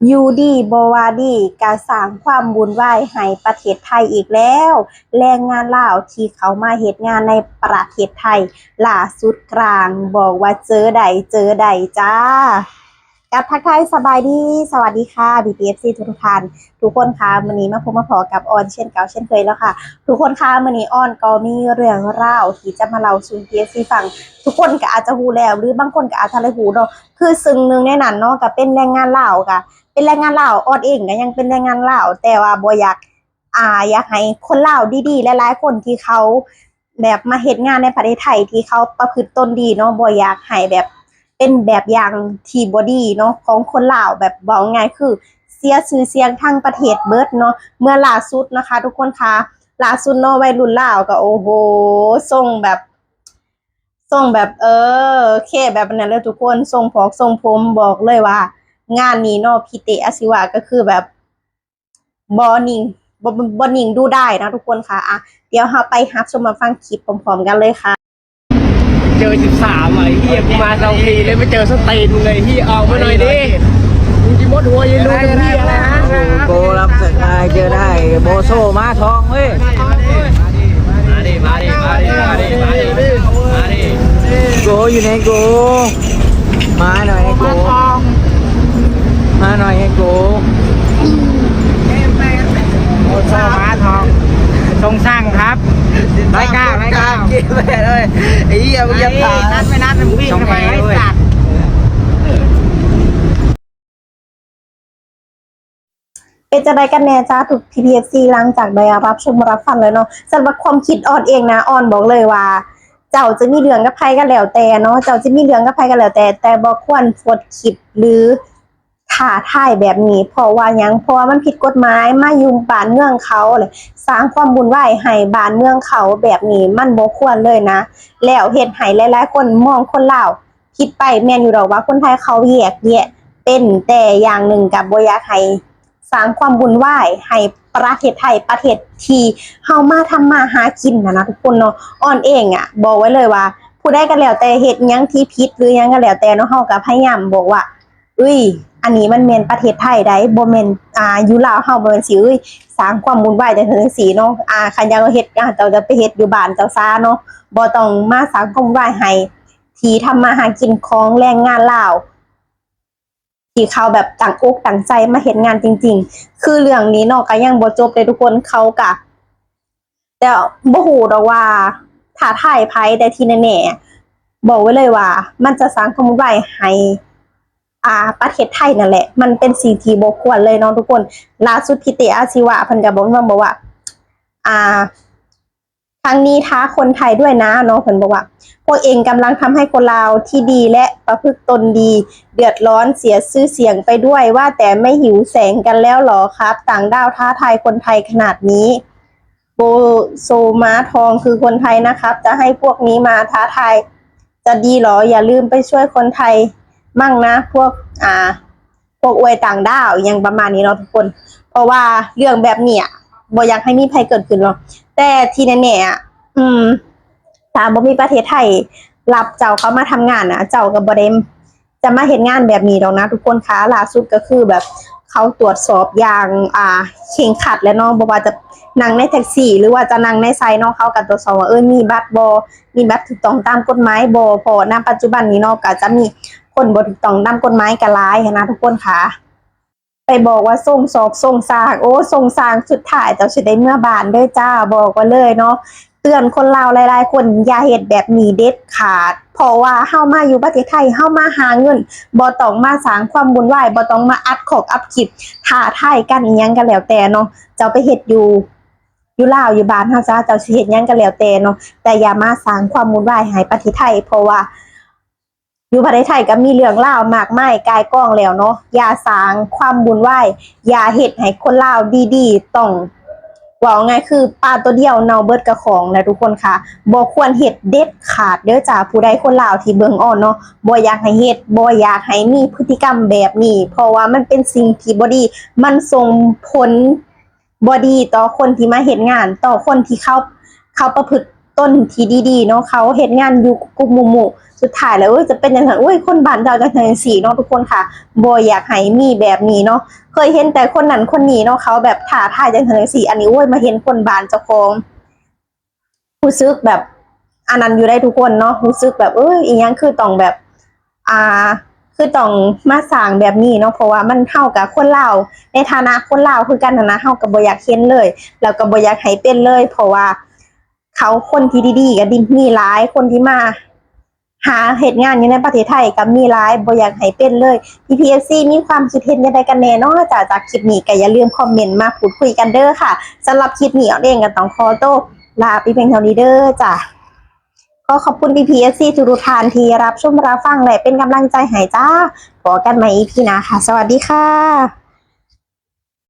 ຢູ່ດີບໍ່ວ່າດີ ກະສ້າງຄວາມວຸ່ນວາຍໃຫ້ປະເທດໄທອີກແລ້ວ. ແຮງງານລາວທີ່ເຂົ້າມາເຮັດງານໃນປະເທດໄທ ລ່າສຸດກາງບອກວ່າເຈີໄດ້ ເຈີໄດ້ຈ້າ. ກັບທັກທາຍສະບາຍດີ ສະຫວັດດີຄ່ະ ພີ່ໆ ເອັຟຊີ ທຸກໆທ່ານ ທຸກຄົນຄ່ະ. ມື້ນີ້ມາພົບມາພໍ້ກັບອອນເຊັ່ນເກົ່າເຊັ່ນເຄີຍແລ້ວຄ່ະ ທຸກຄົນຄ່ະ. ມື້ນີ້ອອນກໍມີເລື່ອງລາວທີ່ຈະມາເລົ່າສູ່ ເອັຟຊີ ຟັງ. ທຸກຄົນກໍອາດຈະຮູ້ແລ້ວ ຫຼືບາງຄົນກໍອາດຈະບໍ່ໄດ້ຮູ້ເນາະ. ຄືເຊິ່ງໜຶ່ງໃນນັ້ນເນາະ ກໍເປັນແຮງງານລາວ ກໍເປັນແຮງງານລາວ. ອອນເອງກໍຍັງເປັນແຮງງານລາວ ແຕ່ວ່າບໍ່ຢາກ ອ່າ ຢາກໃຫ້ຄົນລາວດີໆ ຫຼາຍໆຄົນທີ່ເຂົາແບບມາເຮັດງານໃນປະເທດໄທ ທີ່ເຂົາປະພຶດຕົນດີເນາະ ບໍ່ຢາກໃຫ້ແບບເປັນແບບຢ່າງທີ່ບໍ່ດີເນາະ ຂອງຄົນລາວ. ແບບເວົ້າງ່າຍຄືເສຍຊື່ສຽງທັງປະເທດເບິດເນາະ. ເມື່ອລ່າສຸດນະຄະ ທຸກຄົນຄ່ະ ລ່າສຸດເນາະ ໄວລຸ້ນລາວກໍ ໂອ້ໂຫ ຊົງແບບ ຊົງແບບ ເອີ ເຄ ແບບນັ້ນເລີຍທຸກຄົນ ຊົງຜອກຊົງຜົມ. ບອກເລີຍວ່າງານນີ້ເນາະ ພິເຕະອາຊີວະ ກໍຄືແບບບໍ່ນິ່ງ ບໍ່ ບໍ່ນິ່ງດູດາຍນະທຸກຄົນຄ່ະ. ອ່ະ ດຽວເຮົາໄປຮັບຊົມຮັບຟັງຄລິບພ້ອມໆກັນເລີຍຄ່ະ. ເຈີສິບສາມ ໄອ້ເຫຍ ກູມາສອງທີ ແລ້ວໄປເຈີສະຕີນ ມຶງໄອ້ເຫຍ ອອກມາໜ້ອຍເດ້. ມຶງຊິໝົດຫົວຢູ່ ເຈີໄດ້ ເຈີໄດ້ ເຈີໄດ້ ໂກ ລັບສະກາຍ ເຈີໄດ້ ໂບໂຊ ມາທອງເວີຍ. ມາດິ ມາດິ ໂກ ຢູ່ໃນໂກ ມາໜ້ອຍໂກ ມາໜ້ອຍໂກ. ໂອຊອມາທອງ ຊົງຊ່າງຄັບ ໄລກ້າ ໄລກ້າ ໄອ້ເຫຍ ມຶງຢ່າຖາມ ນັດໄປນັດ ມຶງວິ່ງໄປໄອ້ສັດ. ເປັນຈັ່ງໃດກັນແດ່ຈ້າ ທຸກ ພີພີເອັຟຊີ ຫຼັງຈາກໄດ້ຮັບຊົມຮັບຟັງແລ້ວເນາະ. ສຳລັບຄວາມຄິດອອນເອງນະ ອອນບອກເລີຍວ່າ ເຈົ້າຈະມີເລື່ອງກັບໃຜກໍແລ້ວແຕ່ເນາະ ເຈົ້າຈະມີເລື່ອງກັບໃຜກໍແລ້ວແຕ່ ແຕ່ບໍ່ຄວນໂພສຄລິບ ຫຼື ທ້າທາຍແບບນີ້. ເພາະວ່າຫຍັງ? ເພາະວ່າມັນຜິດກົດໝາຍ ມາຢູ່ບ້ານເມືອງເຂົາ ແລະ ສ້າງຄວາມວຸ່ນວາຍໃຫ້ບ້ານເມືອງເຂົາແບບນີ້ ມັນບໍ່ຄວນເລີຍນະ. ແລ້ວເຮັດໃຫ້ຫຼາຍໆຄົນມອງຄົນລາວ ຜິດໄປ. ແມ່ນຢູ່ດອກວ່າຄົນໄທເຂົາແຍກແຍະເປັນ ແຕ່ຢ່າງໜຶ່ງກໍບໍ່ຢາກໃຫ້ສ້າງຄວາມວຸ່ນວາຍໃຫ້ປະເທດໄທ ປະເທດທີ່ເຮົາມາທຳມາຫາກິນຫັ້ນນະທຸກຄົນເນາະ. ອອນເອງອະ ບອກໄວ້ເລີຍວ່າ ຜູ້ໃດກໍແລ້ວແຕ່ເຮັດຫຍັງທີ່ຜິດ ຫຼືຫຍັງກໍແລ້ວແຕ່ເນາະ ເຮົາກໍພະຍາຍາມບອກວ່າ ເອີຍ ອັນນີ້ມັນແມ່ນປະເທດໄທໃດ໋ ບໍ່ແມ່ນ ອ່າ ຢູ່ລາວເຮົາ ບໍ່ແມ່ນຊິ ເອີຍ ສ້າງຄວາມວຸ່ນວາຍຈັ່ງຊັ້ນຈັ່ງຊີ້ເນາະ. ອ່າ ຄັນຢາກເຮັດ ອ່າ ເຈົ້າຈະໄປເຮັດຢູ່ບ້ານເຈົ້າຊາເນາະ ບໍ່ຕ້ອງມາສ້າງຄວາມວຸ່ນວາຍໃຫ້ ທີ່ທຳມາຫາກິນຂອງແຮງງານລາວ ທີ່ເຂົາແບບຕັ້ງອົກຕັ້ງໃຈມາເຮັດງານຈິງໆ. ຄືເລື່ອງນີ້ເນາະ ກໍຍັງບໍ່ຈົບເດ້ທຸກຄົນ ເຂົາກະ ແຕ່ບໍ່ຮູ້ດອກວ່າທ້າທາຍໃຜ ແຕ່ທີ່ແນ່ໆ ບອກໄວ້ເລີຍວ່າມັນຈະສ້າງຄວາມວຸ່ນວາຍໃຫ້ ອ່າ ປະເທດໄທນັ້ນແຫຼະ. ມັນເປັນສິ່ງທີ່ບໍ່ຄວນເລີຍເນາະທຸກຄົນ. ລ່າສຸດ ພິເຕະອາຊີວະ ເພິ່ນກໍບອກມາ ບອກວ່າ ອ່າ ຄັ້ງนี้ท้าคนไทยด้วยนะ ເນາະ ເພິ່ນບອກວ່າ ພວกเองกำลังทำให้คนลาวที่ดีและประพฤติตนดีเดือดร้อนเสียชื่อเสียงไปด้วย ว่าแต่ไม่หิวแสงกันแล้วหรอครับ ต่างด้าวท้าทายคนไทยขนาดนี้ โบโซม้าทองคือคนไทยนะครับ จะให้พวกนี้มาท้าทายจะดีหรอ อย่าลืมไปช่วยคนไทยมั่งนะ พวก อ่า ພວກອວຍຕ່າງດ້າວ ອີ່ຫຍັງປະມານນີ້ເນາະທຸກຄົນ. ເພາະວ່າເລື່ອງແບບນີ້ອະ ບໍ່ຢາກໃຫ້ມີໃຜເກີດຂຶ້ນເນາະ ແຕ່ທີ່ແນ່ໆ ອາ ຖ້າບໍ່ມີປະເທດໄທຮັບເຈົ້າເຂົ້າມາທຳງານນະ ເຈົ້າກໍບໍ່ໄດ້ຈະມາເຮັດງານແບບນີ້ດອກນະທຸກຄົນຄ່ະ. ລ່າສຸດກໍຄືແບບເຂົາຕວດສອບຢ່າງ ອ່າ ເຄັ່ງຄັດແລ້ວເນາະ ບໍ່ວ່າຈະນັ່ງໃນແທັກຊີ ຫຼືວ່າຈະນັ່ງໃນໄຊເນາະ ເຂົາກໍຕວດສອບວ່າ ເອີ ມີບັດບໍ່ ມີບັດຖືກຕ້ອງຕາມກົດໝາຍບໍ່ ເພາະນະປັດຈຸບັນນີ້ເນາະ ກໍຈະມີຄົນບໍ່ຖືກຕ້ອງຕາມກົດໝາຍກໍຫຼາຍຫັ້ນນະທຸກຄົນຄ່ະ. ໄປບອກວ່າຊົງຊອກຊົງຊ່າງ ໂອ້ ຊົງຊ່າງ ສຸດທ້າຍເຈົ້າຊິໄດ້ເມືອບ້ານເດີຈ້າ ບອກໄວ້ເລີຍເນາະ. ເຕືອນຄົນລາວຫຼາຍໆຄົນ ຢ່າເຮັດແບບນີ້ເດັດຂາດ ເພາະວ່າເຮົາມາຢູ່ປະເທດໄທ ເຮົາມາຫາເງິນ ບໍ່ຕ້ອງມາສ້າງຄວາມວຸ່ນວາຍ ບໍ່ຕ້ອງມາອັດຄອກອັດຄລິບ ທ້າທາຍກັນ ອີ່ຫຍັງກໍແລ້ວແຕ່ເນາະ. ເຈົ້າໄປເຮັດຢູ່ ຢູ່ລາວ ຢູ່ບ້ານເຮົາຊະ ເຈົ້າຊິເຮັດຫຍັງກໍແລ້ວແຕ່ເນາະ ແຕ່ຢ່າມາສ້າງຄວາມວຸ່ນວາຍໃຫ້ປະເທດໄທ ເພາະວ່າຢູ່ປະເທດໄທກໍມີເລື່ອງລາວມາກມາຍກ່າຍກອງແລ້ວເນາະ. ຢ່າສ້າງຄວາມວຸ່ນວາຍ ຢ່າເຮັດໃຫ້ຄົນລາວດີໆ ຕ້ອງ ເວົ້າງ່າຍຄືປາຕົວດຽວເນົ່າເບິດກະຂອງນະທຸກຄົນຄ່ະ. ບໍ່ຄວນເຮັດເດັດຂາດເດີຈ້າ ຜູ້ໃດຄົນລາວທີ່ເບິ່ງອອນເນາະ ບໍ່ຢາກໃຫ້ເຮັດ ບໍ່ຢາກໃຫ້ມີພຶດຕິກຳແບບນີ້ ເພາະວ່າມັນເປັນສິ່ງທີ່ບໍ່ດີ ມັນສົ່ງຜົນ ບໍ່ດີຕໍ່ຄົນທີ່ມາເຮັດງານ ຕໍ່ຄົນທີ່ເຂົາ ເຂົາປະພຶດ ຕົ້ນທີ່ດີໆເນາະ ເຂົາເຮັດງານຢູ່ກຸບໆໝູ່ໆ ສຸດທ້າຍແລ້ວ ເອີຍ ຈະເປັນຈັ່ງຊັ້ນ ໂອ້ຍ ຄົນບ້ານເຈົ້າຈັ່ງຊັ້ນຈັ່ງຊີ້ເນາະ ທຸກຄົນຄ່ະ. ບໍ່ຢາກໃຫ້ມີແບບນີ້ເນາະ ເຄີຍເຫັນແຕ່ຄົນນັ້ນຄົນນີ້ເນາະ ເຂົາແບບທ້າທາຍຈັ່ງຊັ້ນຈັ່ງຊີ້ ອັນນີ້ ໂອ້ຍ ມາເຫັນຄົນບ້ານເຈົ້າຂອງ ຮູ້ສຶກແບບອັນນັ້ນຢູ່ໄດ໋ທຸກຄົນເນາະ ຮູ້ສຶກແບບ ເອີຍ ອີ່ຫຍັງຄືຕ້ອງແບບ ອ່າ ຄືຕ້ອງມາສ້າງແບບນີ້ເນາະ ເພາະວ່າມັນ ເຮົາກະຄົນລາວ ໃນຖານະຄົນລາວຄືກັນຫັ້ນນະ ເຮົາກະບໍ່ຢາກເຫັນເລີຍ ແລ້ວກະບໍ່ຢາກໃຫ້ເປັນເລີຍ ເພາະວ່າເຂົາ ຄົນທີ່ດີໆກະມີຫຼາຍ ຄົນທີ່ມາຫາເຮັດງານຢູ່ໃນປະເທດໄທກະມີຫຼາຍ ບໍ່ຢາກໃຫ້ເປັນເລີຍ. ພີ່ໆເອັຟຊີ ມີຄວາມຄິດເຫັນຈັ່ງໃດກັນແດ່ເນາະ? ຈາກ ຈາກຄລິບນີ້ກະຢ່າລືມຄອມເມັນມາພູດຄຸຍກັນເດີຄ່ະ. ສຳລັບຄລິບນີ້ ອອນເອງກະຕ້ອງຂໍໂຕລາໄປພຽງເທົ່ານີ້ເດີຈ້າ. ຂໍຂອບຄຸນພີ່ໆເອັຟຊີທຸກໆທ່ານທີ່ຮັບຊົມຮັບຟັງ ແລະ ເປັນກຳລັງໃຈໃຫ້ຈ້າ. ພໍ້ກັນໃໝ່ອີພີໜ້າຄ່ະ. ສະຫວັດດີຄ່ະ.